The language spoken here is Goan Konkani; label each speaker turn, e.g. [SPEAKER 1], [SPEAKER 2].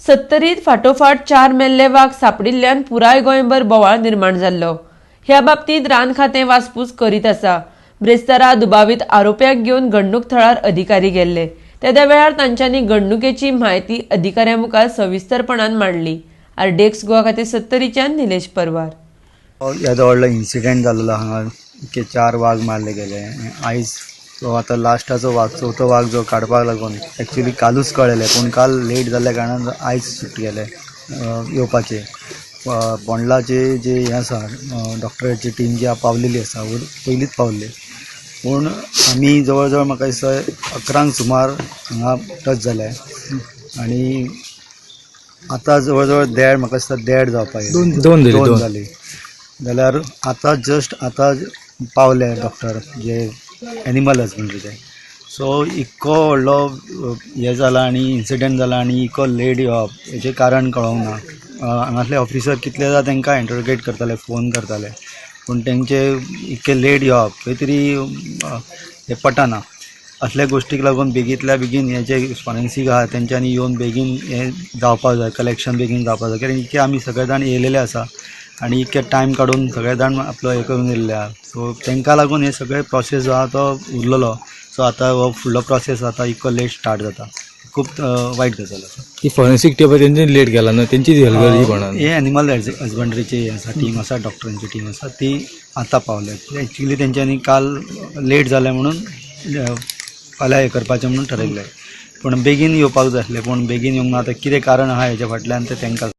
[SPEAKER 1] सत्तरीत फाटोफाट चार मेल्ले वाग सापडिल्ल्यान पुराय गोंयभर बोवाळ निर्माण जाल्लो. ह्या बाबतींत रान खातें वासपूस करीत आसा. ब्रेस्तारा दुबावीत आरोप्याक घेवन घडणूक थळार अधिकारी गेल्ले. तेद्या वेळार तांच्यांनी घडणुकेची म्हायती अधिकाऱ्यां मुखार सविस्तरपणान मांडली. आरडीएक्स गोवा खातीर सत्तरीच्यान निलेश परवार.
[SPEAKER 2] येदो व्हडलो इन्सिडेंट जाल्लो हांगा की चार वाग मारले गेले. आयज तो आतां लास्टाचो वाग, चवथो वाग जो काडपाक लागून एक्चुली कालूच कळ्ळेलें, पूण काल लेट जाल्ल्या कारणान आयज सुट गेले येवपाचे. बोंडलाचे जे हें आसा, डॉक्टराची टीम जी पावलेली आसा, पयलींच पावल्ली, पूण आमी जवळ जवळ म्हाका दिसता 11 सुमार हांगा टच जाले आनी आतां जवळ जवळ देड, म्हाका दिसता देड जावपाक येयलें.
[SPEAKER 3] दोन जाली.
[SPEAKER 2] दोन
[SPEAKER 3] दोन.
[SPEAKER 2] जाली जाल्यार आतां जस्ट आतां पावले डॉक्टर जे एनिमल हजबंड्रीचे. सो इतको व्हडलो हें जाला आनी इन्सिडंट जाला आनी इतको लेट येवप हेजें कारण कळोंक ना. हांगासले ऑफिसर कितले जाणां तांकां इंटरोगेट करताले, फोन करताले, पूण तेंचे इतके लेट येवप खंय तरी हें पटना. असल्या गोश्टीक लागून बेगींतल्या बेगीन हे जे फॉरेन्सीक आहा तेंच्यांनी येवन बेगीन हें जावपाक जाय, कलेक्शन बेगीन जावपाक जाय, कारण इतके आमी सगळे जाण येयलेले आसा आनी इतके टायम काडून सगळे जाण आपलो हें करून येयल्ले आहा. सो तांकां लागून हे सगळे प्रोसेस जो आहा तो उरलेलो. सो आतां हो फुडलो प्रोसेस आतां इतको लेट स्टार्ट जाता, खूब वायट गजाल आसा.
[SPEAKER 3] ती फॉरेन्सिक टीम तेंची लेट गेला न्हू, तेंची हलगर्जीपणान.
[SPEAKER 2] हे एनिमल हजबंड्रीची आसा, टीम आसा, डॉक्टरांची टीम आसा, ती आतां पावल्या. एक्चुली तेंच्यांनी काल लेट जालें म्हणून फाल्यां हें करपाचें म्हणून ठरयल्लें, पूण बेगीन येवपाक जाय आसलें, पूण बेगीन येवंक ना. आतां कितें कारण आहा हेज्या फाटल्यान तें तांकां.